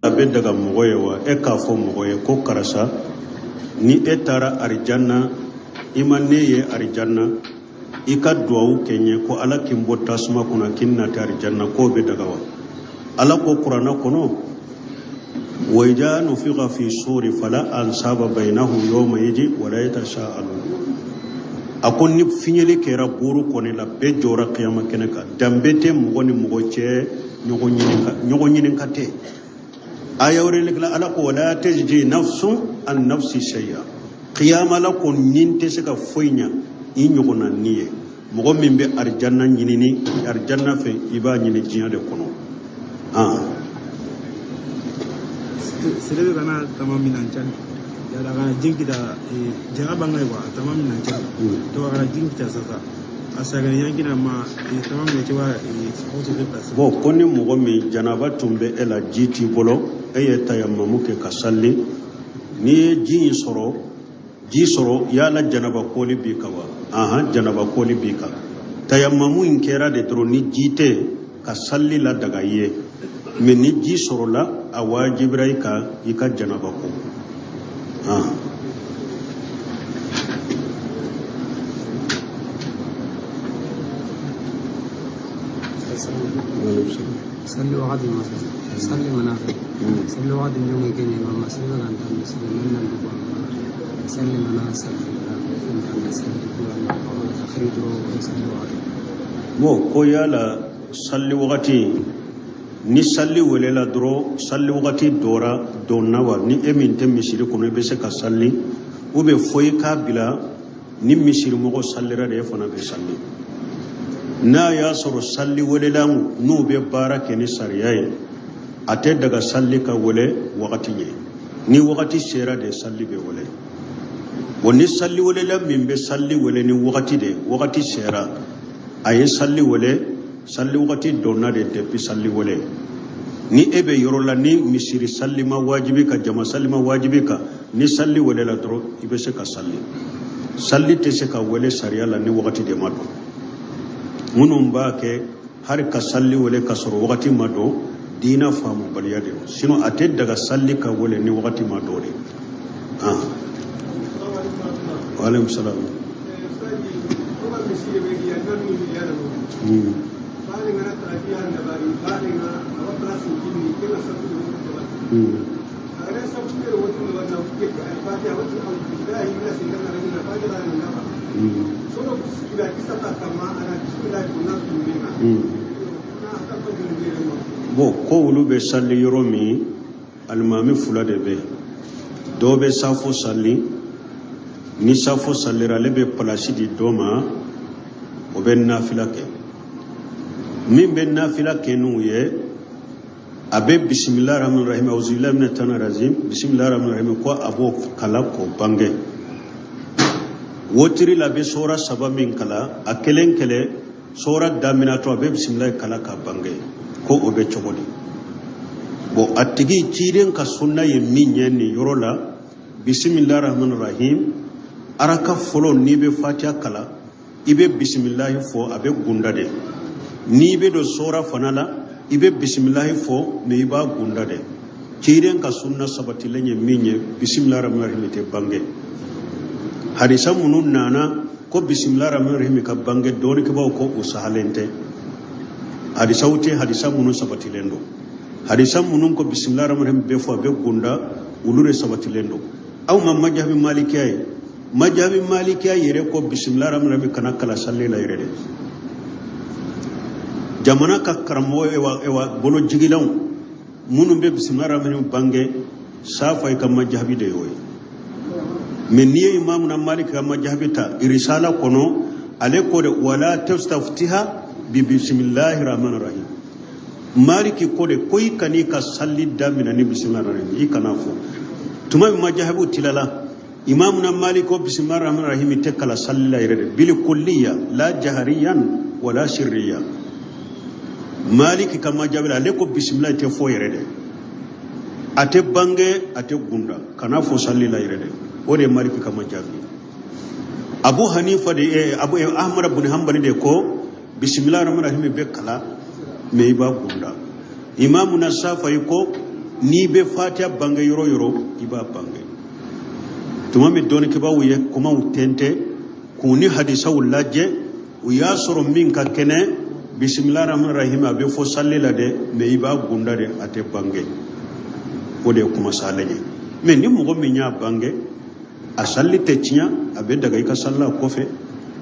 A bɛ daga mɔgɔ ye wa e k'a fɔ mɔgɔ ye ko karisa, ni e taara arijanna, i ma ne ye arijanna, i ka duwawu kɛ n ye ko Ala k'i bɔ tasuma kɔnɔ, k'i nati arijanna, k'o bɛ daga wa? Ala ko kuranna kɔnɔ: wa iza nufiqa fi suri fala ansaba bainahum yawma idin wala yatasaalun. A ko ni fiɲɛli kɛra buru kɔni la, bɛɛ jɔra kiyama kɛnɛ kan, danbe tɛ mɔgɔ ni mɔgɔ cɛ, ɲɔgɔn ɲininka tɛ. Aya wɛrɛ la, Ala ko: wala tajzi nafsun an nafsi shay'a. Kiyama la ko ni tɛ se ka foyi ɲa i ɲɔgɔnna ni ye. Mɔgɔ min bɛ arijanna ɲinini arijanna fɛ, i b'a ɲini diɲɛ de kɔnɔ. Serebe kana tama minan can yala kana jinkita jaga banga kwa tama minan can to kana jinkita sasa a sagani yankina ma tama min cewa auto déplacer. Bon, ko ni mɔgɔ min janaba tun bɛ e la, ji t'i bolo, e ye tayamamu kɛ ka salli, n'i ye ji in sɔrɔ, ji sɔrɔ, yala janaba koli b'i kan wa? Ahan, janaba koli b'i kan. Tayamamu in kɛra de dɔrɔn ni ji tɛ ka salli la daga i ye, mais ni ji sɔrɔla, a wajibira i kan i ka janaba ko. Han. Salli wagati ma salli mana fɛ salli wagati ɲɔgɔn kɛ ɲɛ ma salli ka taa misiri man nan dugu salli mana salli ka salli akhiri dɔrɔn salli wagati. Bon, ko yala salli wagati, ni salli welela dɔrɔn, salli wagati dɔra donna wa? Ni e min tɛ misiri kɔnɔ, i bɛ se ka salli ou bien fo i k'a bila ni misiri mɔgɔ sallira de, e fana bɛ salli? N'a y'a sɔrɔ salli welela, n'u bɛ baara kɛ ni sariya ye, a tɛ daga salli ka wele wagati ɲɛ. Ni wagati sera de, salli bɛ wele. Bon, ni salli welela min bɛ salli wele ni wagati de, wagati sera, a ye salli wele, salli wagati donna de depuis salli wele. Ni e bɛ yɔrɔ la ni misiri salli ma wajibi ka jama salli ma wajibi kan, ni salli welela dɔrɔn, i bɛ se ka salli. Salli tɛ se ka wele sariya la ni wagati de ma don. Minnu b'a kɛ hali ka salli wele ka sɔrɔ wagati ma don, diina faamubaliya de don. Sinon a tɛ daga salli ka wele ni wagati ma don de. Ah, wa alaikum salam. Bon, ko olu bɛ salli yɔrɔ min, alimami fila de bɛ yen. Dɔw bɛ safo salli, ni safo sallira, ale bɛ palasi di dɔ ma, o bɛ nafila kɛ. Min bɛ nafila kɛ n'u ye, a bɛ bisimilahi rahmani rahim, auzubillahi mina tana razim, bisimilahi rahmani rahim, ko a b'o kala k'o bange. Wotiri la, a bɛ sɔra saba min kala, a kelen kelen sɔra daminɛtɔ, a bɛ bisimilahi kala k'a bange, ko o bɛ cogo di? Bon, a tigi ciden ka sunna ye min ye nin yɔrɔ la, bisimilahi rahmani rahim, araka fɔlɔ, n'i bɛ fatiya kala, i bɛ bisimilahi fɔ, a bɛ gunda de. N'i bɛ don sɔra fana la, i bɛ bisimilahi fɔ, mais i b'a gunda de. Ciden ka sunna sabatilen ye min ye, bisimilahi rahmani rahim tɛ bange. Hadisa minnu nana ko bisimilahi rahmani rahim ka bange, dɔɔnikɛbaw ko o sahalen tɛ. Hadisaw tɛ, hadisa minnu sabatilen don. Hadisa minnu ko bisimilahi rahmani rahim bɛ fɔ, a bɛ gunda, olu de sabatilen don. Aw ma majabi malikiya ye, majabi malikiya yɛrɛ ko bisimilahi rahmani rahim kana kala salli la yɛrɛ de. Jamana ka karamɔgɔ ewa bolojigilanw minnu bɛ bisimilahi rahmani rahim bange, safa ka majabi de y'o ye. Mais n'i ye imamuna Malik ka majabi ta irisala kɔnɔ, ale ko de wala tastaftiha bi bisimilahi rahmani rahim. Maliki ko de ko i kan'i ka salli daminɛ ni bisimilahi rahmani rahim, i kana fɔ. Tuma min majahabu tilala, imamuna Malik ko bisimilahi rahmani rahim tɛ kala salli la yɛrɛ de, bil kulliya la jahariyan wala sirriya. Maliki ka majabi la, ale ko bisimilahi tɛ fɔ yɛrɛ de, a tɛ bange, a tɛ gunda, kana fɔ salli la yɛrɛ de. O de ye Maliki ka majabi. Abu Hanifa de, Abu Ahmad bin Hanbali de ko bisimilahi rahmani rahim bɛ kala, mais i b'a gunda. Imamuna Safayi ko N'i bɛ fatiya bange yɔrɔ o yɔrɔ, i b'a bange. Tuma min dɔnnikɛbaaw ye kumaw tɛntɛn k'u ni hadisaw lajɛ, u y'a sɔrɔ min ka kɛnɛ, bisimila rahman rahim, a bɛ fɔ sali la dɛ, mais i b'a gunda de, a tɛ bange. O de ye kuma salen ye. Mais ni mɔgɔ min y'a bange, a sali tɛ tiɲɛ, a bɛ daga i ka sali a kɔfɛ,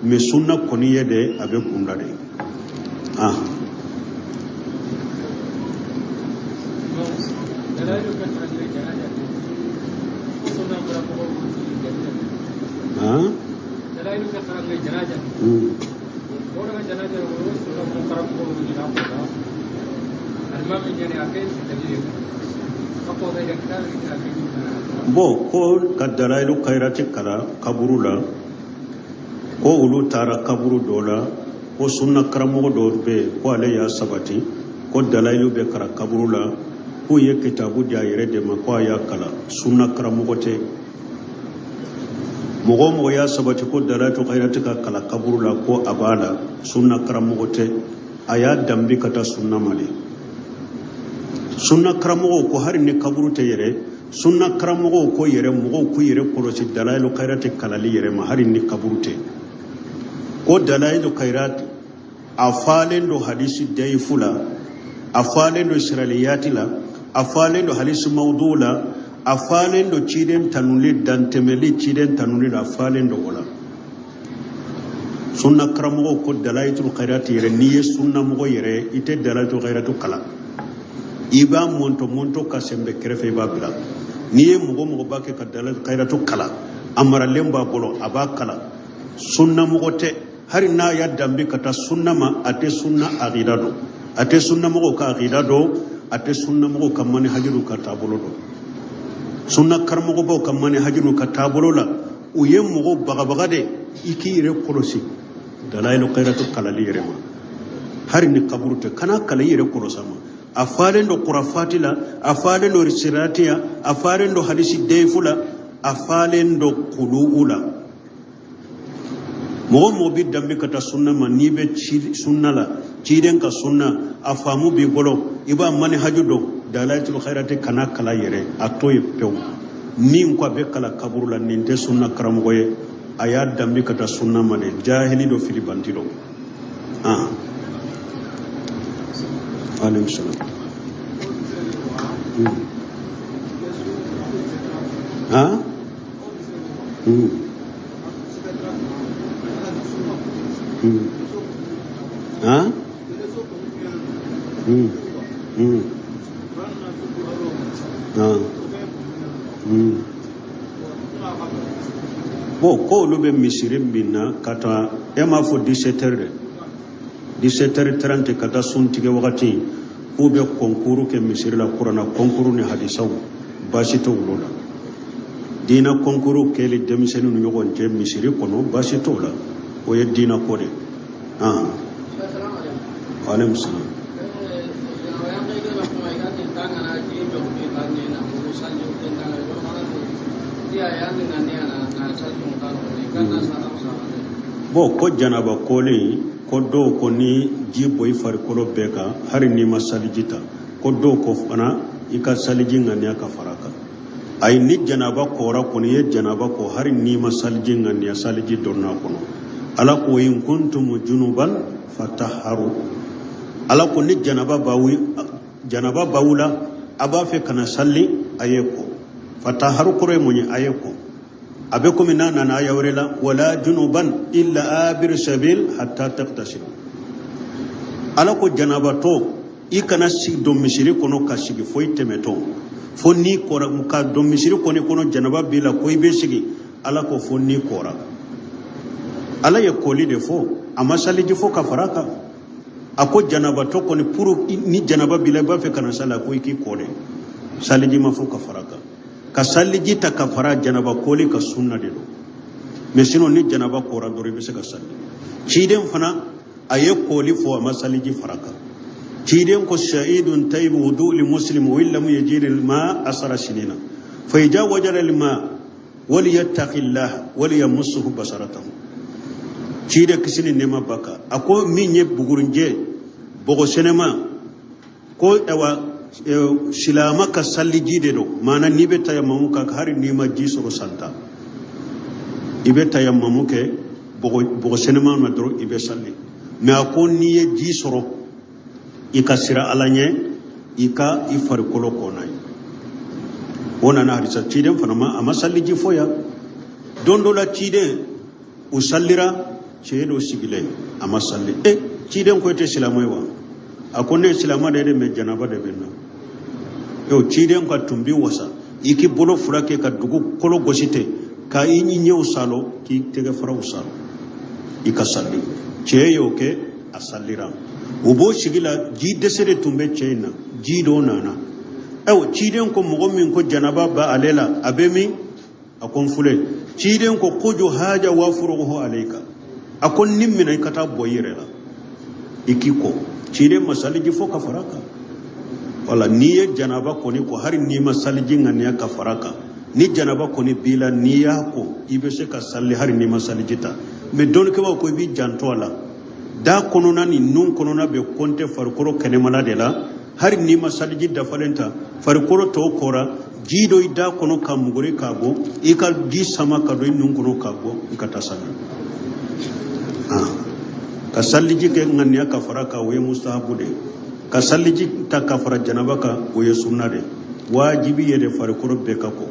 mais sunna kɔni ye de, a bɛ gunda de. Ah, ah. Bon, ko ka dalayilu kayirati kalan kaburu la, ko olu taara kaburu dɔ la, ko sunna karamɔgɔ dɔ bɛ yen, ko ale y'a sabati ko dalayilu bɛ kalan kaburu la, k'u ye kitabu di a yɛrɛ de ma, ko a y'a kalan. Sunna karamɔgɔ tɛ. Mɔgɔ o mɔgɔ y'a sabati ko dalayilu kayirati ka kalan kaburu la, ko a b'a la, sunna karamɔgɔ tɛ. A y'a danbi ka taa sunna ma de. Sunna karamɔgɔw ko hali ni kaburu tɛ yɛrɛ, sunna karamɔgɔw ko yɛrɛ mɔgɔw k'u yɛrɛ kɔlɔsi dalayilu kayirati kalali yɛrɛ ma, hali ni kaburu tɛ. Ko dalayilu kayirati a falen don hadisi dayifu la, a falen don siraliyati la, a falen don hadisi mawdu la, a falen don ciden tanuli dantɛmɛli, ciden tanuli la, a falen don o la. Sunna karamɔgɔw ko dalayilu kayirati yɛrɛ, n'i ye sunna mɔgɔ yɛrɛ, i tɛ dalayilu kayirati kalan, i b'a mɔntɔ mɔntɔ ka sɛnbɛ kɛrɛfɛ, i b'a bila. N'i ye mɔgɔ mɔgɔ b'a kɛ ka dalayilu kayirati kalan, a maralen b'a bolo, a b'a kalan, sunna mɔgɔ tɛ. Hali n'a y'a danbe ka taa sunna ma, a tɛ sunna akida dɔn, a tɛ sunna mɔgɔw ka akida dɔn, a tɛ sunna mɔgɔw ka manihaju ka taabolo dɔn. Sunna karamɔgɔbaw ka manihaju ka taabolo la, u ye mɔgɔw bagabaga de, i k'i yɛrɛ kɔlɔsi dalayilu kayiratu kalali yɛrɛ ma, hali ni kaburu tɛ, kana kalan, i yɛrɛ kɔlɔsi a ma. A falen don kurafati la, a falen don siratiya, a falen don hadisi dayifu la, a falen don kulu'u la. Mɔgɔ mɔgɔ bɛ danbe ka taa sunna ma, n'i bɛ sunna la, ciden ka sunna a faamu b'i bolo, i b'a manihaju dɔn, dalayilu kayirati kana kalan yɛrɛ, a to yen pewu. Min ko a bɛ kalan kaburu la, nin tɛ sunna karamɔgɔ ye, a y'a danbe ka taa sunna ma de, jahili dɔ, filibanti dɔ. Ah, aleykum salam. Ah. Ah. Ah. Bon, ko olu bɛ misiri min na ka taa, e m'a fɔ 17 heures dɛ, 17 heures 30 ka taa sun tigɛ wagati, k'u bɛ concours kɛ misiri la, kuranna concours ni hadisaw, baasi tɛ olu la. Diina concours kɛli denmisɛnninw ni ɲɔgɔn cɛ misiri kɔnɔ, baasi t'o la, o ye diina ko de. Ah, aleykum salam. Bon, ko janaba kolen, ko dɔw ko ni ji bɔ i farikolo bɛɛ kan, hali n'i ma saliji ta, ko dɔw ko fana i ka saliji ŋaniya ka fara kan. Ayi, ni janaba kɔra kɔni, ye janaba ko, hali n'i ma saliji ŋaniya, saliji donna kɔnɔ. Ala ko in kuntum junuban fataharu. Ala ko ni janaba b'aw, janaba b'aw la, a b'a fɛ ka na sali, a ye ko. Fataharu kɔrɔ ye mun ye? A ye ko. A bɛ komi n'a nana aya wɛrɛ la, wala junuban illa abir sabil hatta tagtasilu. Ala ko janabatɔ, i kana sigi don misiri kɔnɔ ka sigi fo i tɛmɛtɔ, fo n'i kɔra. Ka don misiri kɔni kɔnɔ, janaba b'i la, ko i bɛ sigi, Ala ko fo n'i kɔra. Ala ye koli de fɔ, a ma saliji fɔ ka fara kan. A ko janabatɔ kɔni, pour ni janaba b'i la, i b'a fɛ ka na sali, a ko i k'i kɔ de, saliji ma fɔ ka fara kan. Ka saliji ta ka fara janaba koli ka, sunna de don. Mais sinon ni janaba kɔra dɔrɔn, i bɛ se ka sali. Ciden fana a ye koli fɔ, a ma saliji fara kan. Ciden ko sa'idun tayyib wudu li muslim wa illam yajid al ma asara sinina fa idha wajada al ma waliyattaqillah waliyamassuhu basaratahu. Ciden kisi ni nɛɛma b'a kan, a ko min ye bugurinjɛ bɔgɔ sɛnɛma ko, awa, Silama ka saliji de don, maana n'i bɛ tayamamu kɛ, hali n'i ma ji sɔrɔ santa, i bɛ tayamamu kɛ bɔgɔ sɛnɛman na dɔrɔn, i bɛ sali. Mɛ a ko n'i ye ji sɔrɔ, i ka siran Ala ɲɛ, i ka i farikolo ko n'a ye. O nana hadisa, ciden fana ma, a ma saliji fɔ yan. Don dɔ la, ciden u salira, cɛ dɔ sigilen, a ma sali. E, ciden ko, e tɛ silamɛ ye wa? A ko, ne ye silamɛ de ye dɛ, mɛ janaba de bɛ n na. O ciden ka tun bi wasa, i k'i bolo fila kɛ ka dugu kolo gosi ten, ka i ɲɛw salo, k'i tɛgɛ faraw salo, i ka sali. Cɛ y'o kɛ, a salira. U b'o sigi la, ji dɛsɛ de tun bɛ cɛ in na. Ji dɔ nana. Ayiwa, ciden ko, mɔgɔ min ko janaba b'a ale la, a bɛ min? A ko, n filɛ. Ciden ko, kuju haja wa furuguhu alayka. A ko, nin minɛ, i ka taa bɔ i yɛrɛ la, i k'i ko. Ciden ma saliji fɔ ka fara kan. Wala n'i ye janaba kɔni ko, hali n'i ma saliji ŋaniya ka fara kan, ni janaba kɔni b'i la, n'i y'a ko, i bɛ se ka sali hali n'i ma saliji ta. Mɛ dɔnnikɛbaaw ko i b'i janto a la, da kɔnɔna ni nun kɔnɔna bɛ kɔnte farikolo kɛnɛmana de la. Hali n'i ma saliji dafalen ta, farikolo tɔw kɔra, ji dɔ i da kɔnɔ ka muguri k'a bɔ, i ka ji sama ka don i nun kɔnɔ k'a bɔ, i ka taa sali. Ka saliji kɛ ŋaniya ka fara kan, o ye mustahabu de ye. Ka saliji ta ka fara janaba kan, o ye sunna de ye. Wajibi ye de farikolo bɛɛ ka ko.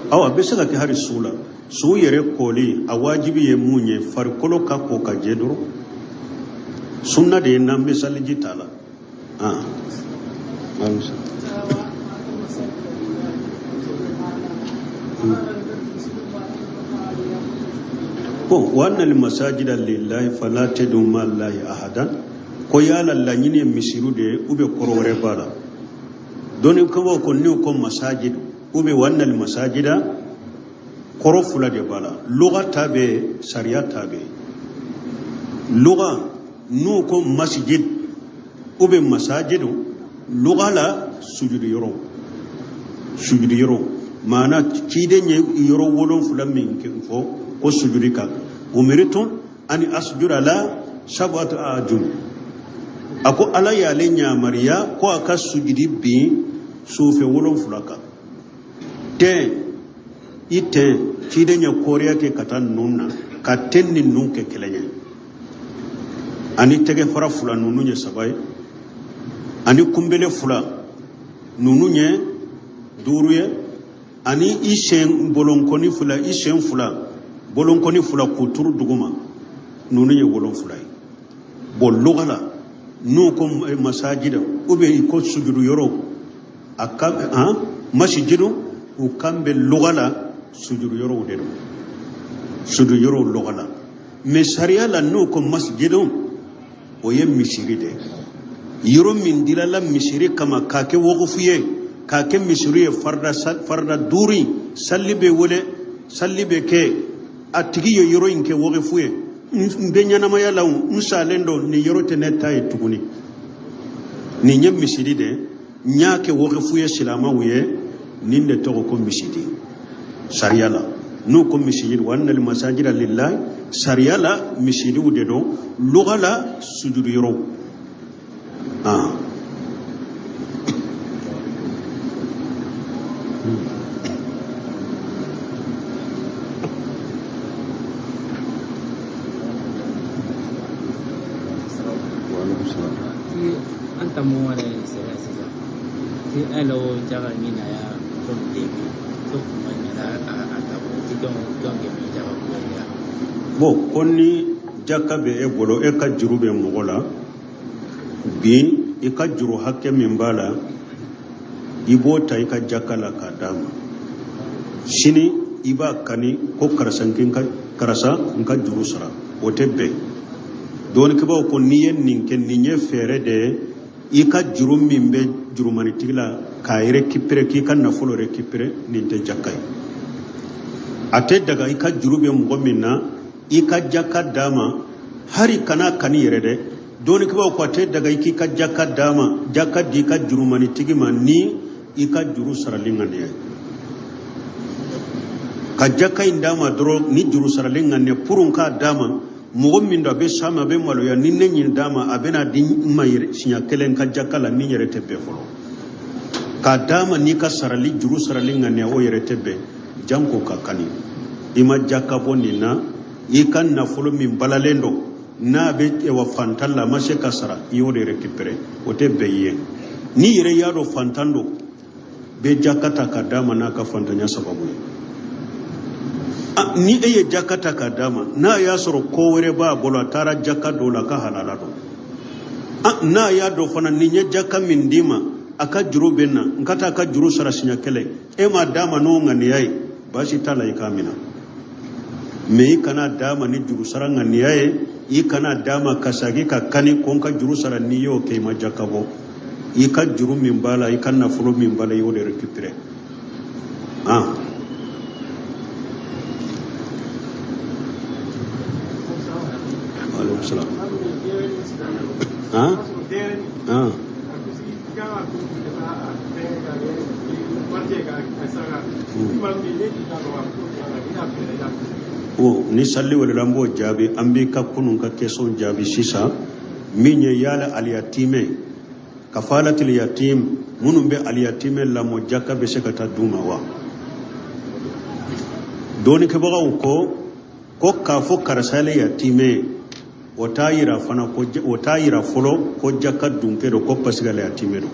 Awa, a bɛ se ka kɛ hali su la. Su yɛrɛ koli, a wajibi ye mun ye? Farikolo ka ko ka jɛ dɔrɔn. Sunna de ye n'an bɛ saliji ta la. Bon, wa anna al-masajida lillahi fala tad'u ma Allahi ahadan. Ko yala laɲini ye misiriw de ye, ou bien kɔrɔ wɛrɛ b'a la? Dɔnnikɛbaaw ko n'u ko masajid ou bien wa anna al-masajida, kɔrɔ fila de b'a la: luga ta bɛ yen, sariya ta bɛ yen. Luga, n'u ko masjid ou bien masajid, luga la, sujudi yɔrɔ, sujudi yɔrɔ. Maana ciden ye yɔrɔ 7 min fɔ ko sujudi kan, umirtu an asjuda ala sab'ati a'jum, a ko Ala y'ale yamaruya ko a ka sujudi bin sufɛ 7 kan. Tɛn, i tɛn, ciden ye kɔriya kɛ ka taa nun na, ka tɛn ni nun kɛ kelen ye, ani tɛgɛ fara fila, ninnu ye saba ye, ani kunbele fila, ninnu ye duuru ye, ani i sen bolonkɔni fila, i sen fila bolonkɔni fila k'u turu duguma, ninnu ye 7 ye. Bon, luga la, n'u ko masajida ou bien i ko sujudu yɔrɔ, a kan han masijidu, u kan bɛ luga la sujudu yɔrɔw de don, sujudu yɔrɔw luga la. Mɛ sariya la, n'u ko masijidu, o ye misiri de ye, yɔrɔ min dilala misiri kama k'a kɛ wakufu ye, k'a kɛ misiri ye. Farida duuru in sali bɛ wele, sali bɛ kɛ, a tigi ye yɔrɔ in kɛ wakufu ye. N bɛ ɲɛnamaya la, n salen don, nin yɔrɔ tɛ ne ta ye tuguni, nin ye misiri de ye, n y'a kɛ wakufu ye silamɛw ye. Nin de tɔgɔ ko misiri sariya la. N'u ko misiri, wa anna masajida lillahi, sariya la misiriw de don, luga la sujudu yɔrɔw. An ta mɔgɔ yɛrɛ sɛbɛn sisan ti an yɛrɛ ko jaka ɲini a y'a comme début ko kuma ɲɛna a ta bɔ ti jɔn jɔn kɛ min jaka ko ya. Bon, ko ni jaka bɛ e bolo, e ka juru bɛ mɔgɔ la bi, i ka juru hakɛ min b'a la, i b'o ta i ka jaka la k'a d'a ma. Sini i b'a kani ko karisa, n ka karisa, n ka juru sara, o tɛ bɛn. Dɔnnikɛbaaw ko n'i ye nin kɛ, nin ye fɛɛrɛ de ye, i ka juru min bɛ jurumanitigi la k'a récupérer, k'i ka nafolo récupérer. Nin tɛ jaka ye, a tɛ daga. I ka juru bɛ mɔgɔ min na, i ka jaka d'a ma, hali kana kani yɛrɛ dɛ. Dɔnnikɛbaaw ko a tɛ daga i k'i ka jaka d'a ma, jaka di i ka jurumanitigi ma ni i ka juru sarali ŋaniya ye. Ka jaka in d'a ma dɔrɔn ni juru sarali ŋaniya pour n k'a d'a ma. Mɔgɔ min don a bɛ s'a ma, a bɛ maloya, ni ne nin d'a ma a bɛna di n ma yɛrɛ siɲɛ kelen ka jaka la, ni n yɛrɛ tɛ bɛn fɔlɔ k'a d'a ma. N'i ka sarali juru sarali ŋaniya, o yɛrɛ tɛ bɛn, janko ka kani. I ma jaka bɔ nin na. I ka nafolo min balalen don, n'a bɛ wa fantan la, a ma se ka sara, i y'o de récupérer, o tɛ bɛn i ye. N'i yɛrɛ y'a dɔn fantan don, bɛ jaka ta ka d'a ma n'a ka fantanya sababu ye. Ni e ye jaka ta ka d'a ma, n'a y'a sɔrɔ ko wɛrɛ b'a bolo, a taara jaka dɔ la, ka halala don. N'a y'a dɔn fana nin ye jaka min d'i ma, a ka juru bɛ na, n ka taa a ka juru sara siɲɛ kelen, e m'a d'a ma n'o ŋaniya ye, baasi t'a la, i k'a minɛ. Mais i kana d'a ma ni juru sara ŋaniya ye, i kana d'a ma ka segin ka kani ko n ka juru sara. N'i y'o kɛ, i ma jaka bɔ. I ka juru min b'a la, i ka nafolo min b'a la, i y'o de récupérer. Ah, aleykum salaam. Ah ah, o ni sali welela, n b'o jaabi. An b'i ka kunun ka question jaabi sisan, min ye yala aliyatimɛ, kafalatil yatim, minnu bɛ aliyatimɛ lamɔ, jaka bɛ se ka taa d'u ma wa? Dɔɔnikɛbagaw ko k'a fɔ karisa le yatimɛ ye, o t'a yira fana ko, o t'a yira fɔlɔ ko jaka dunkɛ don, ko parce que ale yatimɛ don.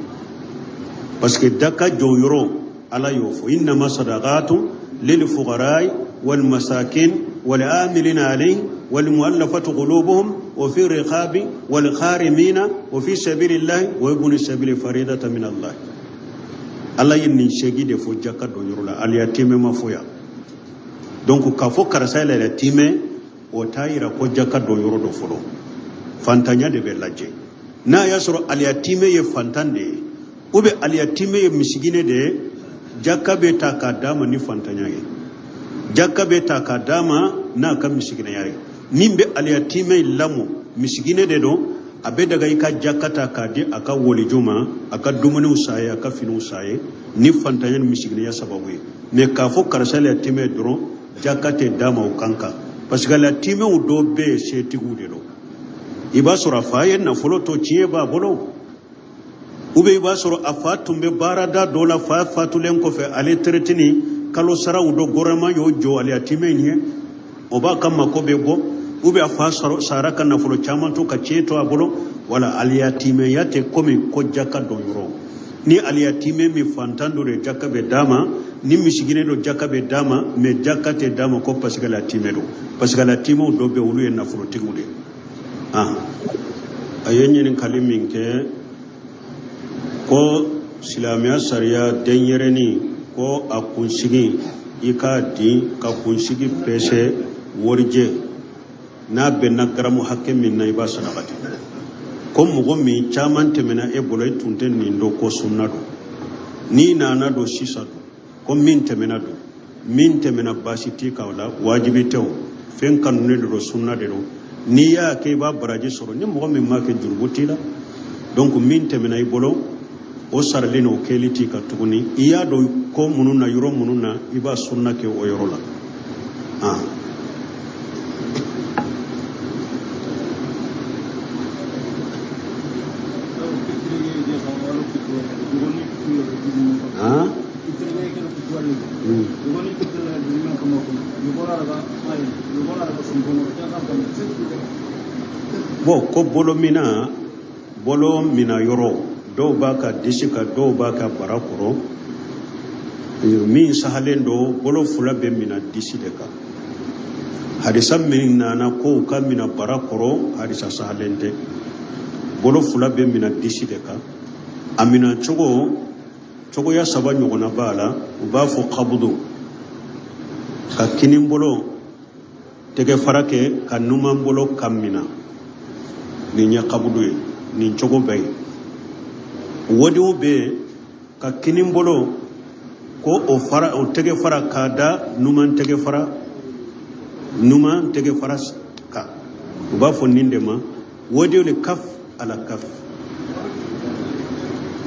Parce que jaka jɔ yɔrɔ, Ala y'o fɔ: innama sadaqatu lil fuqara'i wal masakin wal amilina alayhi wal mu'allafati qulubuhum wa fi riqabi wal gharimina wa fi sabilillahi wa ibni sabili faridatan min Allah. Ala ye nin segi de fɔ jaka don yɔrɔ la, aliyatimɛ ma fɔ yan. Donc k'a fɔ karisa ye yatimɛ, o t'a yira ko jaka don yɔrɔ dɔ fɔlɔ. Fantanya de bɛ lajɛ. N'a y'a sɔrɔ aliyatimɛ ye fantan de ye, ou bien aliyatimɛ ye misigine de ye, jaka bɛ ta k'a d'a ma ni fantanya ye, jaka bɛ ta k'a d'a ma n'a ka misiginɛya ye. Min bɛ aliyatimɛ lamɔ, misigine de don, a bɛ daga i ka jaka ta k'a di a ka walijo ma, a ka dumuniw san ye, a ka finiw san ye, ni fantanya ni misiginɛya sababu ye. Mais k'a fɔ karisa yatimɛ dɔrɔn, jaka tɛ d'a ma o kan kan, parce que yatimɛw dɔw bɛ yen, setigiw de don. I b'a sɔrɔ a fa ye nafolo to, tiɲɛ b'a bolo, ou bien i b'a sɔrɔ a fa tun bɛ baarada dɔ la, fa fatulen kɔfɛ, ale teretini kalo saraw dɔ, gouvernement y'o jɔ aliyatimɛ in ye, o b'a ka mako bɛ bɔ, ou bien a fa sara ka nafolo caman to ka tiɲɛ to a bolo. Wala aliyatimɛya tɛ komi ko jaka dɔn yɔrɔ. Ni aliyatimɛ min fantan dɔ de, jaka bɛ d'a ma. Ni misigine dɔ, jaka bɛ d'a ma. Mais jaka tɛ d'a ma ko parce que aliyatimɛ don, parce que aliyatimɛw dɔ bɛ, olu ye nafolotigiw de. Ah, a ye ɲininkali min kɛ ko silamɛya sariya, denyɛrɛnin ko a kunsigi, i k'a di ka kunsigi pɛsɛ warijɛ, n'a bɛnna garamu hakɛ min na, i b'a sarakati. Ko mɔgɔ min caman tɛmɛna e bolo, e tun tɛ nin dɔn ko sunna don, n'i nana don sisan don, ko min tɛmɛna don, min tɛmɛna baasi t'i kan o la, wajibi tɛ o, fɛn kanunen de don, sunna de don. N'i y'a kɛ, i b'a baraji sɔrɔ. Ni mɔgɔ min m'a kɛ, jurumu t'i la. Donc min tɛmɛna i bolo, o saralen o kɛli t'i kan tuguni. I y'a dɔn ko minnu na, yɔrɔ minnu na, i b'a sunna kɛ o yɔrɔ la. Ah, ah. Bon, ko bolo mina, bolo mina yɔrɔ, dɔw b'a ka disi kan, dɔw b'a ka bara kɔrɔ. Min sahalen don, bolo fila bɛ mina disi de kan. Hadisa min nana ko u ka mina bara kɔrɔ, hadisa sahalen tɛ. Bolo fila bɛ mina disi de kan. A mina cogo, cogoya saba ɲɔgɔnna b'a la. U b'a fɔ kabudu, ka kinin bolo tɛgɛ fara kɛ ka numan bolo kan mina, nin ye kabudu ye, nin cogo bɛ yen. Wadiw bɛ yen, ka kinin bolo ko o fara, o tɛgɛ fara k'a da numan tɛgɛ fara kan, u b'a fɔ nin de ma wadiw le kaf ala kaf.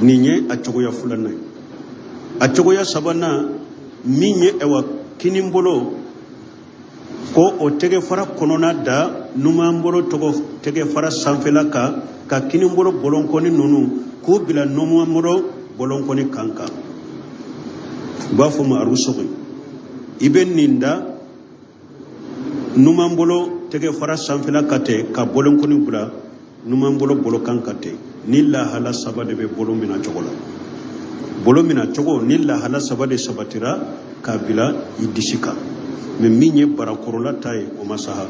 Nin ye a cogoya filanan ye. A cogoya sabanan min ye, ɛwa, kinin bolo ko o tɛgɛ fara kɔnɔna da numanbolo tɔgɔ tɛgɛ fara sanfɛla kan, ka kinibolo bolonkɔni ninnu k'u bila numanbolo bolonkɔni kan kan. U b'a fɔ ma arusogi. I bɛ nin da numanbolo tɛgɛ fara sanfɛla kan ten, ka bolonkɔni bila numanbolo bolo kan kan ten. Ni lahala saba de bɛ bolo minɛ cogo la, bolo minɛ cogo ni lahala saba de sabatira k'a bila i disi kan. Mɛ min ye barakɔrɔla ta ye, o ma saha.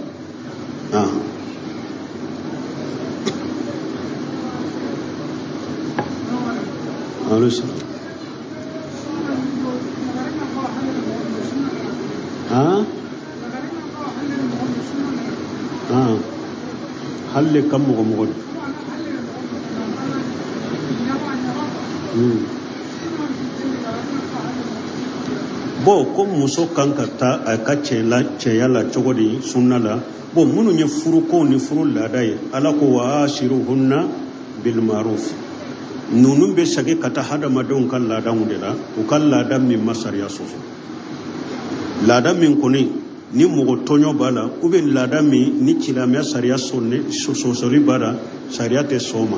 Alo salam. Halle kam mɔgɔ mɔgɔ don. Bon, ko muso kan ka taa a ka cɛya la cogo di sunna la? Bon, minnu ye furukow ni furu laada ye, Ala ko wa ashiruhunna bil ma'ruf. Ninnu bɛ segin ka taa hadamadenw ka laadaw de la, u ka laada min ma sariya sɔsɔ, laada min kɔni ni mɔgɔ tɔɲɔ b'a la, ou bien laada min ni silamɛya sariya sɔsɔli b'a la, sariya tɛ sɔn o ma.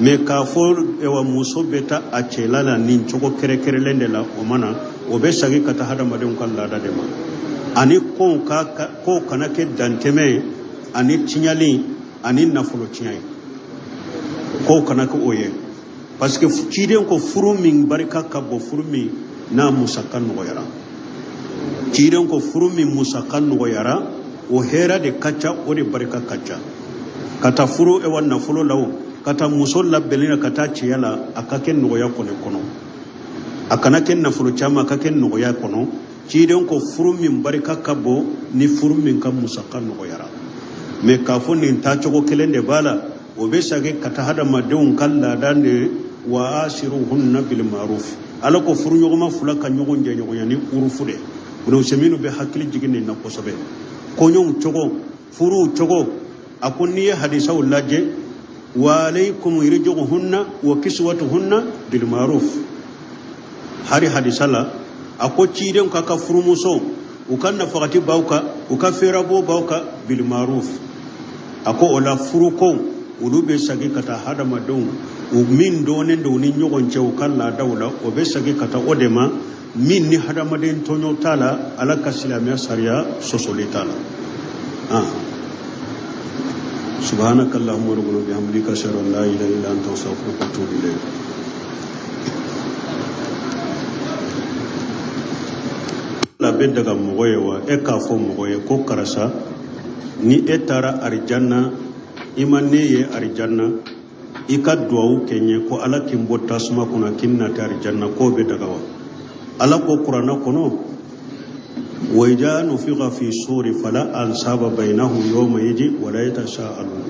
Mɛ k'a fɔ ewa muso bɛ taa a cɛla la nin cogo kɛrɛnkɛrɛnlen de la, o ma na. O bɛ segin ka taa hadamadenw ka laada de ma, ani kow kana kɛ dantɛmɛ ye, ani tiɲɛli ani nafolo tiɲɛ ye, kow kana kɛ o ye. Parce que ciden ko furu min barika ka bon, furu min n'a musaka nɔgɔyara. Ciden ko furu min musaka nɔgɔyara, o hɛrɛ de ka ca, o de barika ka ca. Ka taa furu ewa nafolo la, o ka taa muso labɛnni na ka taa cɛya la, a ka kɛ nɔgɔya kɔni kɔnɔ, a kana kɛ nafolo caman, a ka kɛ nɔgɔya kɔnɔ. Ciden ko furu min barika ka bon, ni furu min ka musaka nɔgɔyara. Mɛ k'a fɔ nin taacogo kelen de b'a la, o bɛ segin ka taa hadamadenw ka laada de. Wa ashiruhunna bil ma'ruf. Ala ko furuɲɔgɔnma fila ka ɲɔgɔn jɛɲɔgɔnya ni urufu de. Minnu bɛ hakili jigin nin na kosɛbɛ, kɔɲɔw cogo, furuw cogo. A ko n'i ye hadisaw lajɛ, wa alaykum rizquhunna wa kiswatuhunna bil ma'ruf. Hari hadisa la, a ko ciden ka furumuso, u ka nafagati b'aw kan, u ka fɛɛrɛbɔ b'aw kan bil ma'ruf. A ko o la furuko olu bɛ segin ka taa hadamadenw u min dɔnnen don u ni ɲɔgɔn cɛ u ka laadaw la, o bɛ segin ka taa o de ma, min ni hadamaden tɔɲɔ t'a la, Ala ka silamɛya sariya sɔsɔli t'a la. Subhanaka allahumma rabbana bihamdika, ashhadu an la ilaha illa anta, astaghfiruka wa atubu ilayk. La bɛ daga mɔgɔ ye wa e k'a fɔ mɔgɔ ye ko karisa, ni e taara arijanna, i ma ne ye arijanna, i ka duwawu kɛ n ye ko Ala k'i bɔ tasuma kɔnɔ, k'i nati arijanna, k'o bɛ daga wa? Ala ko kuranna kɔnɔ, wa idha nufiqa fi suri fala ansaba bainahum yawma idhin wala yatasaalun.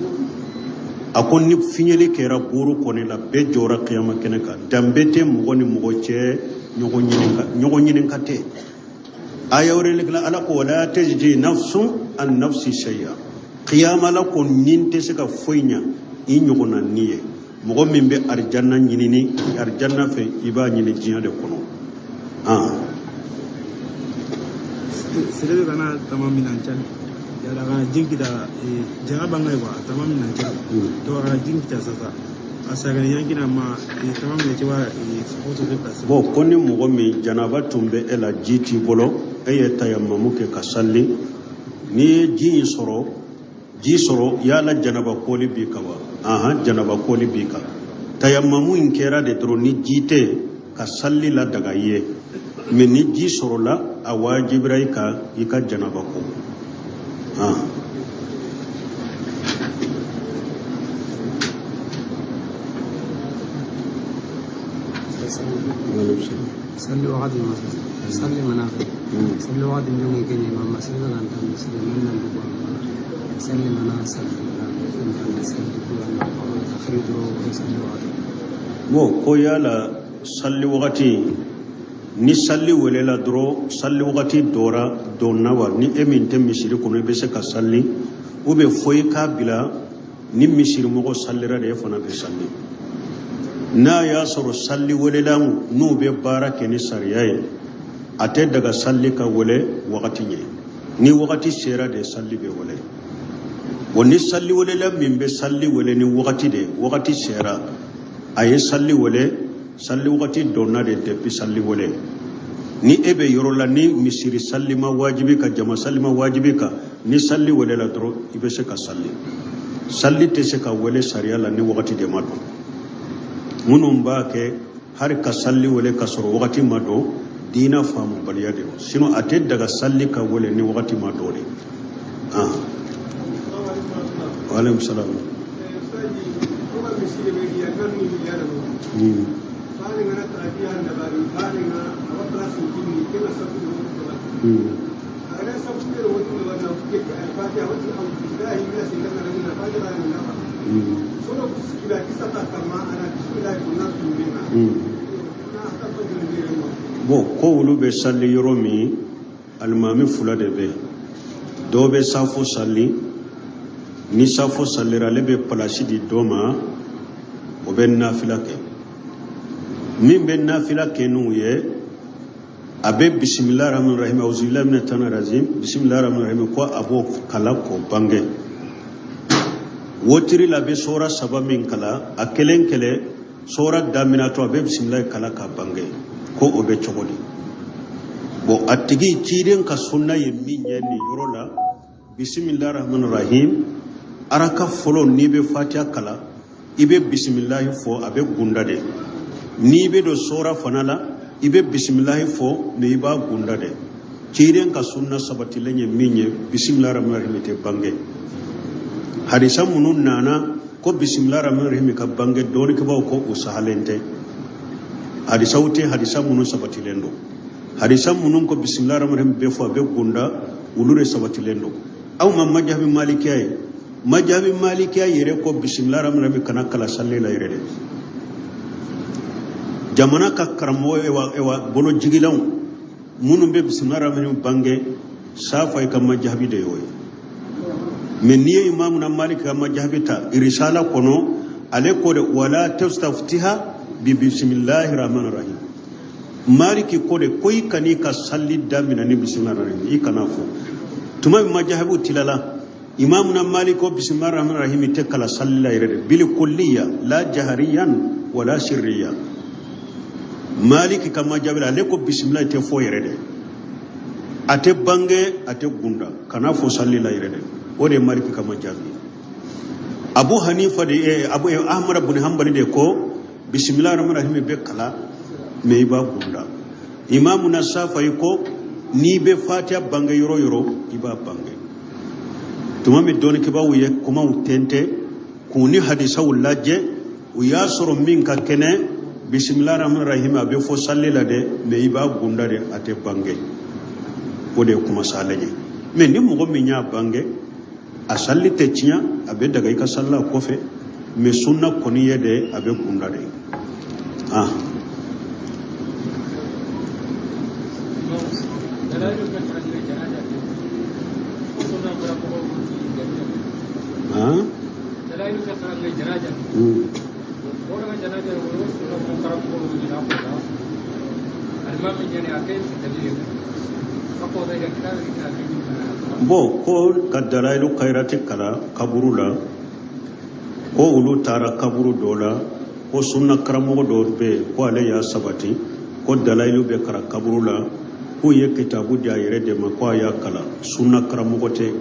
A ko ni fiɲɛli kɛra buru kɔni la, bɛɛ jɔra kiyama kɛnɛ kan, danbe tɛ mɔgɔ ni mɔgɔ cɛ, ɲɔgɔn ɲininka tɛ. Aya wɛrɛ la, Ala ko wala tajzi nafsun an nafsi shay'a. Kiyama la ko nin tɛ se ka foyi ɲa i ɲɔgɔnna ni ye. Mɔgɔ min bɛ arijanna ɲinini arijanna fɛ, i b'a ɲini diɲɛ de kɔnɔ. Sere bɛ kana tama minan cɛ yala kana jinkita jaga banga ye quoi, tama minan cɛ to a kana jinkita sasa a sagani yankina ma tama minɛ cɛ wa foto bɛ place. Bon, ko ni mɔgɔ min janaba tun bɛ e la, ji t'i bolo, e ye tayamamu kɛ ka sali, n'i ye ji in sɔrɔ, ji sɔrɔ, yala janaba koli b'i kan wa? Ahan, janaba koli b'i kan. Tayamamu in kɛra de dɔrɔn ni ji tɛ ka sali la daga i ye. Mɛ ni ji sɔrɔla, a wajibira i kan i ka janaba ko. Salli wagati ma salli mana fɛ salli wagati min kɛ ɲɛ ma seli ka taa misiri man nan dugu salli mana salli salli akhiri dɔrɔn salli wagati. Bon, ko yala salli wagati, ni salli welela dɔrɔn, salli wagati dɔra donna wa, ni e min tɛ misiri kɔnɔ, i bɛ se ka salli, ou bien fo i k'a bila ni misiri mɔgɔ sallira de, e fana bɛ salli? N'a y'a sɔrɔ salli welela n'u bɛ baara kɛ ni sariya ye, a tɛ daga salli ka wele wagati ɲɛ. Ni wagati sera de, salli bɛ wele. Bon, ni salli welela min bɛ salli wele ni wagati de wagati sera, a ye salli wele, salli wagati donna de depuis salli wele. Ni e bɛ yɔrɔ la ni misiri salli ma wajibi kan, jama salli ma wajibi kan, ni salli welela dɔrɔn i bɛ se ka salli. Salli tɛ se ka wele sariya la ni wagati de ma don. Minnu b'a kɛ hali ka salli wele ka sɔrɔ wagati ma don, diina faamubaliya de don. Sinon a tɛ daga salli ka wele ni wagati ma don de. Ah, wa aleykum salaam. Bon, ko olu bɛ sali yɔrɔ min, alimami fila de bɛ yen. Dɔw bɛ safo sali, ni safo salira, ale bɛ palasi di dɔ ma, o bɛ nafila kɛ. Min bɛ nafila kɛ n'u ye, a bɛ bisimilahi rahmani rahim, auzubillahi mina tana razim, bisimilahi rahmani rahim, ko a b'o kalan k'o bange. Wotiri la, a bɛ sora saba min kalan, a kelen kelen sora daminɛtɔ, a bɛ bisimilahi kalan k'a bange. Ko o bɛ cogo di? Bon, a tigi ciden ka sunna ye min ye nin yɔrɔ la, bisimilahi rahmani rahim, araka fɔlɔ, n'i bɛ fatiya kalan, i bɛ bisimilahi fɔ, a bɛ gunda de. N'i bɛ don sora fana la, i bɛ bisimilahi fɔ, mais i b'a gunda de. Ciden ka sunna sabatilen ye min ye, bisimilahi rahmani rahim tɛ bange. Hadisa minnu nana ko bisimilahi rahmani rahim ka bange, dɔnnikɛbaaw ko o sahalen tɛ. Hadisaw tɛ, hadisa minnu sabatilen don. Hadisa minnu ko bisimilahi rahmani rahim bɛ fɔ, a bɛ gunda, olu de sabatilen don. Aw ma majabi malikiya ye, majabi malikiya yɛrɛ ko bisimilahi rahmani rahim kana kalan salli la yɛrɛ de. Jamana ka karamɔgɔ ewa ewa bolojigilanw minnu bɛ bisimilahi rahmani rahim bange, safa ka majabi de y'o ye. Mais n'i ye imamuna Malik ka majabi ta irisala kɔnɔ, ale ko de wala tastaftiha bi bisimilahi rahmani rahim. Maliki ko de ko i kan'i ka salli daminɛ ni bisimilahi rahmani rahim, i kana fɔ. Tuma min majahabiw tilala, imamuna Malik ko bisimilahi rahmani rahim tɛ kalan salli la yɛrɛ de, bil kulliya, la jahariyan wala sirriya. Maliki ka majabi la, ale ko bisimilahi tɛ fɔ yɛrɛ de, a tɛ bange, a tɛ gunda, kana fɔ salli la yɛrɛ de. O de ye Maliki ka majabi. Abu Hanifa de, Abu Ahmad bin Hanbali de ko bisimilahi rahmani rahim bɛ kalan, mais i b'a gunda. Imamuna Safayi ko n'i bɛ fatiya bange yɔrɔ yɔrɔ, i b'a bange. Tuma min dɔnnikɛbaaw ye kumaw tɛntɛn k'u ni hadisaw lajɛ, u y'a sɔrɔ min ka kɛnɛ, bisimilahi rahmani rahim a bɛ fɔ salli la dɛ, mais i b'a gunda de, a tɛ bange. O de ye kuma salen ye. Mais ni mɔgɔ min y'a bange, a salli tɛ tiɲɛ, a bɛ daga i ka salli a kɔfɛ, mais sunna kɔni ye de a bɛ gunda de. Ah, ah. Bon, ko ka dalayilu kayirati kalan kaburu la, ko olu taara kaburu dɔ la, ko sunna karamɔgɔ dɔ bɛ yen, ko ale y'a sabati ko dalayilu bɛ kalan kaburu la, k'u ye kitabu di a yɛrɛ de ma, ko a y'a kalan. Sunna karamɔgɔ tɛ.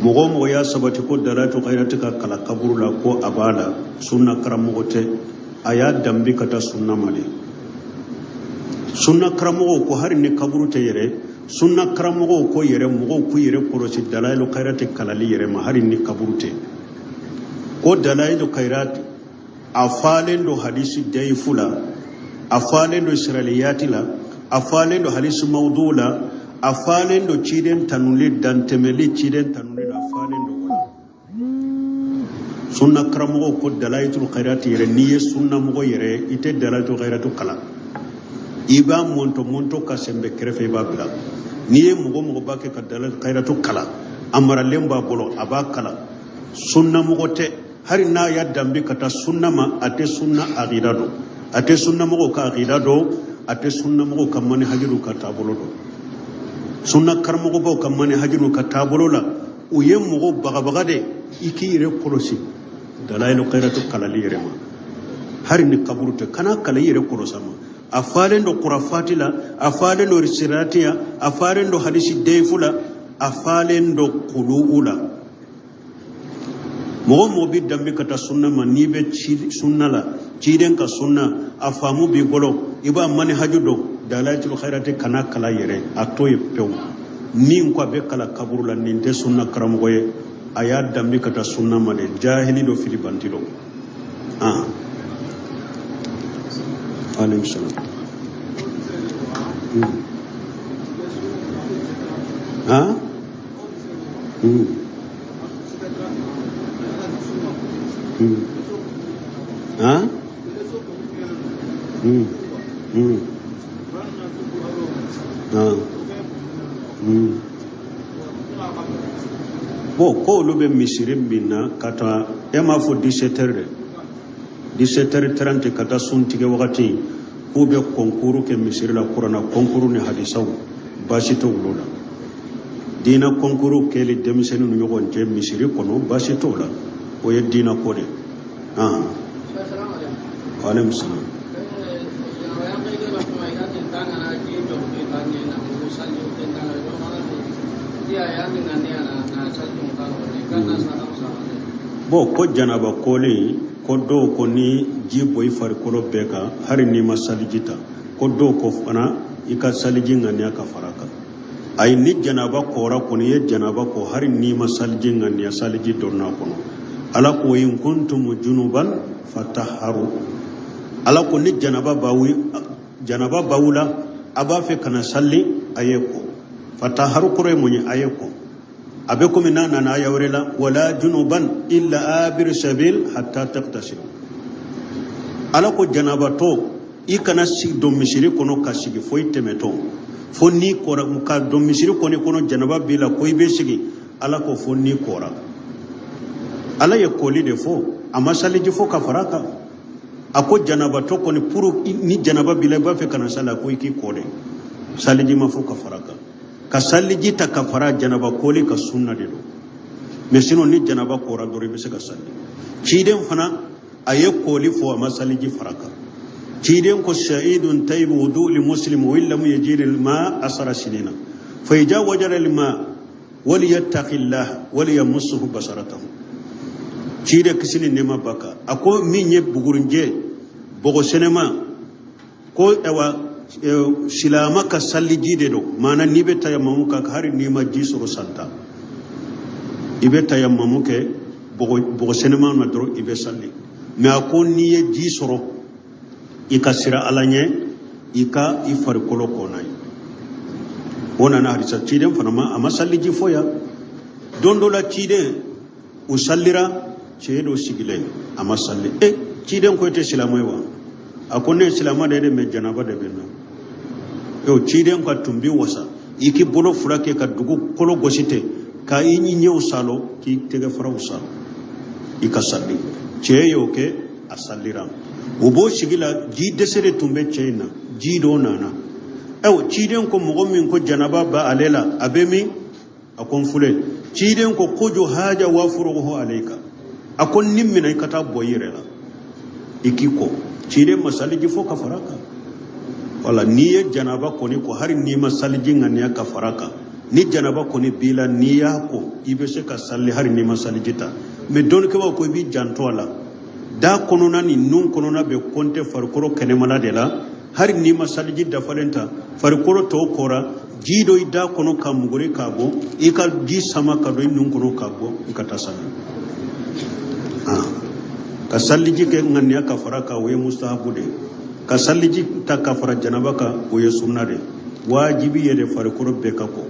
Mɔgɔ o mɔgɔ y'a sabati ko dalayilu kayirati ka kalan kaburu la, ko a b'a la, sunna karamɔgɔ tɛ. A y'a danbi ka taa sunna ma de. Sunna karamɔgɔw ko hali ni kaburu tɛ yɛrɛ, sunna karamɔgɔw ko yɛrɛ mɔgɔw k'u yɛrɛ kɔlɔsi dalayilu kayirati kalali yɛrɛ ma, hali ni kaburu tɛ. Ko dalayilu kayirati a falen don hadisi dayifu la, a falen don israiliyati la, a falen don hadisi mawdu la, a falen don ciden tanuli dantɛmɛli, ciden tanuli la, a falen don o la. Sunna karamɔgɔw ko dalayitul khairati yɛrɛ, n'i ye sunna mɔgɔ yɛrɛ, i tɛ dalayitul khairati kalan, i b'a mɔntɔ mɔntɔ ka sɛnbɛ kɛrɛfɛ, i b'a bila. N'i ye mɔgɔ mɔgɔ b'a kɛ ka dalayitul khairati kalan, a maralen b'a bolo, a b'a kalan, sunna mɔgɔ tɛ. Hali n'a y'a danbe ka taa sunna ma, a tɛ sunna akida dɔn, a tɛ sunna mɔgɔw ka akida dɔn, a tɛ sunna mɔgɔw ka manhajiw ka taabolo dɔn. Sunna karamɔgɔbaw ka manhajiw ka taabolo la, U ye mɔgɔw bagabaga de. I k'i yɛrɛ kɔlɔsi dalayilu khayratu kalali yɛrɛ ma, hari ni kaburu tɛ, kana kala i yɛrɛ kɔlɔsi a ma. A falen don kurafati la, a falen don siratiya, a falen don hadisi deyifu la, a falen don kulu'u la. Mɔgɔ mɔgɔ bɛ danbe ka taa sunna ma, n'i bɛ ci sunna la, ciden ka sunna a faamu b'i bolo, i b'a manihaju dɔn, dalayilu khayrati kana kala yɛrɛ, a to yen pewu. Min ko a bɛ kala kaburu la, nin tɛ sunna karamɔgɔ ye, a y'a danbe ka taa sunna ma de, jahili dɔ, filibanti dɔ. Ah, aleykum salam. Ah, ah, ah. Bon, ko olu bɛ misiri min na ka taa, e m'a fɔ 17 heures dɛ, 17 heures 30 ka taa sun tigɛ wagati, k'u bɛ concours kɛ misiri la, kuranna concours ni hadisaw, baasi tɛ olu la. Diina concours kɛli denmisɛnninw ni ɲɔgɔn cɛ misiri kɔnɔ, baasi t'o la, o ye diina ko de. Ah, aleykum salam. Bon, ko janaba kolen, ko dɔw ko ni ji bɔ i farikolo bɛɛ kan hali n'i ma saliji ta, ko dɔw ko fana i ka saliji ŋaniya ka fara kan. Ayi, ni janaba kɔra kɔni, i ye janaba ko, hali n'i ma saliji ŋaniya, saliji donna kɔnɔ. Ala ko in kuntum junuban fataharu. Ala ko ni janaba b'aw, janaba b'aw la, a b'a fɛ ka na sali, a ye ko. Fataharu kɔrɔ ye mun ye? A ye ko. A bɛ komi n'a nana aya wɛrɛ la, wala junuban illa abir sabil hatta tagtasilu. Ala ko janabatɔ, i kana sigi don misiri kɔnɔ ka sigi fo i tɛmɛtɔ, fo n'i kɔra. Ka don misiri kɔni kɔnɔ, janaba b'i la, ko i bɛ sigi, Ala ko fo n'i kɔra. Ala ye koli de fɔ, a ma saliji fɔ ka fara a kan. A ko janabatɔ kɔni, pour ni janaba b'i la, i b'a fɛ ka na sali, a ko i k'i kɔ dɛ, saliji ma fɔ ka fara a kan. Ka saliji ta ka fara janaba koli ka sunna de don, mais sinon ni janaba kɔra dɔrɔn, i bɛ se ka sali. Ciden fana a ye koli fɔ, a ma saliji fara kan. Ciden ko sa'idun tayyib wudu li muslim wa illam yajid al ma asara sinina fa ija wajada al ma waliyattaqillah waliyamassuhu basaratahu. Ciden kisi ni nɛɛma b'a kan, a ko min ye bugurinjɛ bɔgɔ sɛnɛma, ko awa silama ka saliji de don, maana n'i bɛ tayamamu kan, hali n'i ma ji sɔrɔ santa, i bɛ tayamamu kɛ bɔgɔ sɛnɛma na dɔrɔn, i bɛ sali. Mais a ko n'i ye ji sɔrɔ, i ka siran Ala ɲɛ, i ka i farikolo ko n'a ye. O nana hadisa, ciden fana ma, a ma saliji fɔ yan. Don dɔ la, ciden u salira, cɛ dɔ sigilen, a ma sali. E, ciden ko e tɛ silamɛ ye wa? A ko ne ye silamɛ de ye dɛ, mais janaba de bɛ n na. O ciden ka tun bi wasa, i k'i bolo fila kɛ ka dugu kolo gosi ten, ka i ɲɛw salo, k'i tɛgɛ faraw salo, i ka sali. Cɛ y'o kɛ, a salira. O b'o sigi la, ji dɛsɛ de tun bɛ cɛ in na, ji dɔ nana. Ayiwa, ciden ko mɔgɔ min ko janaba b'a ale la, a bɛ min? A ko n filɛ. Ciden ko kojo haja wa furuguhu alayka. A ko nin minɛ, i ka taa bɔ i yɛrɛ la, i k'i ko. Ciden ma saliji fɔ ka fara kan. Wala n'i ye janaba kɔni ko, hali n'i ma saliji ŋaniya ka fara kan, ni janaba kɔni b'i la, n'i y'a ko, i bɛ se ka sali hali n'i ma saliji ta. Mais dɔnnikɛbaaw ko i b'i janto a la, da kɔnɔna ni nun kɔnɔna bɛ kɔnte farikolo kɛnɛmana de la. Hali n'i ma saliji dafalen ta, farikolo tɔw kɔra, ji dɔ i da kɔnɔ ka muguri k'a bɔ, i ka ji sama ka don i nun kɔnɔ k'a bɔ, i ka taa sali. Ka saliji kɛ ŋaniya ka fara kan, o ye mustahabu de ye. Ka saliji ta ka fara janaba kan, o ye sunna de ye. Wajibi ye de farikolo bɛɛ ka ko.